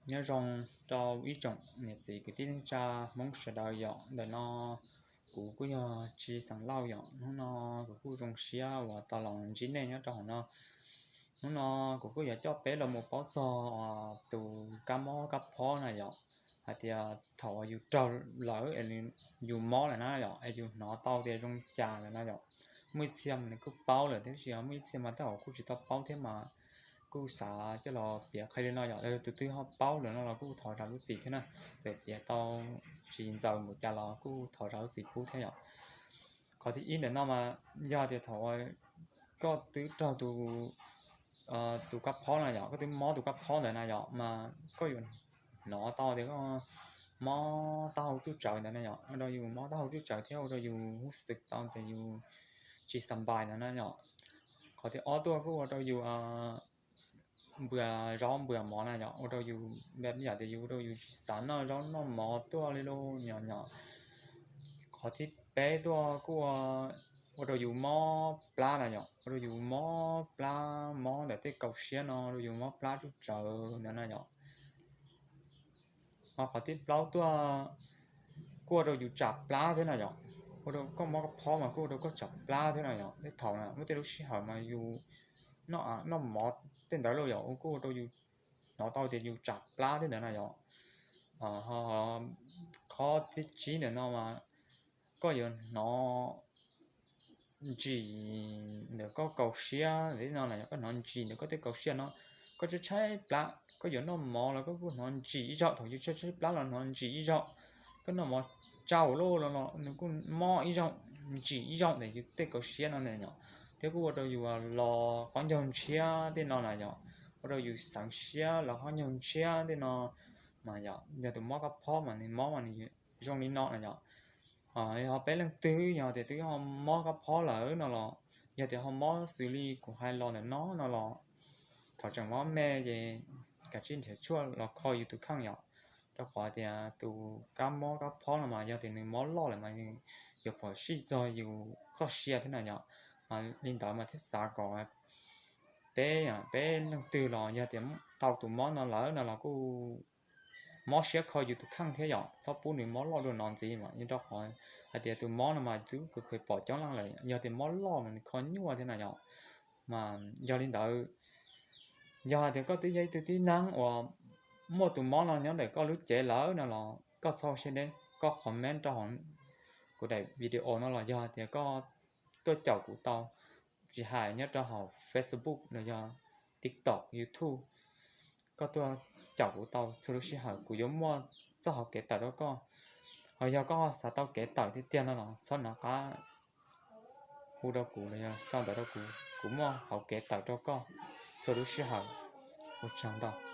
Nyob zoo rau ib tsoom niam txiv kwv tij neej tsa Hmoob sawv daws yom. Ntawm no kuv kuj yog Tsis Xeem Lauj yom. Hnub no kuv kuj zoo siab uas tau los ntsib nej nyob rau hauv no. Hnub no kuv kuj yuav coj peb los mus paub txog tus kab mob kab phob na yom, hais tias thaum uas yus raug lawm es yus mob lawm na yom, es yus hnov tau tias zoo cas lawm na yom. Muaj ib txhia mas nws kuj paub lawm tab sis muaj ib txhia mas tej zaum kuj tsis tau paub thiab mas kuj xav coj los piav qhia li no yom. Tus twg ho paub lawm no los kuj thov zam lub txim thiab na, txawm piav tau tsis ntxaws npaum cas los kuj thov zam lub txim pub thiab yom. Qhov thib ib ntawm no mas yog tias thaum koj twb raug tus kab phob na yom, koj twb mob tus kab phob ntawd na yom, mas koj yuav hnov tau tias koj mob taub hau tsuj tsawv ntawd na yom. Ua rau yus mob taub hau tsuj tsawv thiab ua rau yus hnov xwm tau tias yus tsis xa npais ntawd na yom. Qhov thib ob tuaj kuj ua rau yus npua zaub npua mov na yom, ua rau yus, yam tias yus ua rau yus tsis xav noj zaub noj mov tuaj li lauj yom. Qhov thib peb tuaj kuj ua rau yus mob plab na yom, ua rau yus mob plab, mob ntawm tej kaum siab no ua rau yus mob plab tsuj tsawv ntawd na yom. Ho qhov thib plaub tuaj kuj ua rau yus tsam plab thiab na yom. Ua rau koj mob kab phob mas kuj ua rau koj tsam plab thiab na yom. Tej thaum na muaj tej lub sij hawm mas yus noj mov tej ntawd lauj yom, kuj ua rau yus hnov tau tias yus tsam plab thiab ntawd na yom. Qhov thib tsib ntawm no mas koj yuav hnov ntsim ntawm koj kaum siab li no na yom, koj hnov ntsim ntawm koj tej kaum siab no. Koj tshaib tshaib plab, koj yuav noj mov los koj kuj hnov ntsim ib zaug, thaum yus tshaib tshaib plab los hnov ntsim ib zaug. Koj noj mov tsau loj los nws kuj mob ib zaug, ntsim ib zaug ntawm yus tej kaum siab no na yom. Thiab kuj ua rau yus los qhov ncaug ntshiab tej no na yom, ua rau yus xeev siab los qhov ncaug ntshiab tej no. Mas yog tus mob kab phob mas nws mob mas nws zoo li no na yom. Ho peb leej twg yog tias twb ho mob kab phob lawm no los, yog tias ho mob xws li kuv hais los ntawm no no los, thaum tseem mob me ces kav tsij nrhiav tshuaj los kho yus tus kheej yom. Rau qhov tias tus kab mob kab phob no mas yog tias nws mob loj lawm mas yuav phom sij txog yus txoj sia thiab na yom. Mas li ntawd mas thiaj xav kom peb, peb leej twg los yog tias tau tus mob no lawm no los kuj mob siab kho yus tus kheej thiab yom, txhob pub nws mob loj dua no ntxiv mas, rau qhov hais tias tus mob no mas twb kheev pom coob leej lawm, yog tias mob loj mas nws kho nyuaj thiab na yom. Mas yog li ntawd, yog hais tias koj twb yog ib tug tib neeg uas muaj tus mob no nyob ntawm koj lub cev lawm no los koj txhob siab deb, koj comment rau hauv kuv daim video no los yog hais tias koj tuaj caum kuv tau, tsis hais nyob rau hauv Facebook los yog TikTok, YouTube, koj tuaj caum kuv tau txhua lub sij hawm, kuv yuav muaj txoj hauv kev tawm rau koj. Ho yog koj xav tau kev tawm tiag tiag no los txhob nco qab hu rau kuv los yog sau ntawv rau kuv, kuv muaj hauv kev tawm rau koj txhua lub sij hawm. Ua tsaug ntau.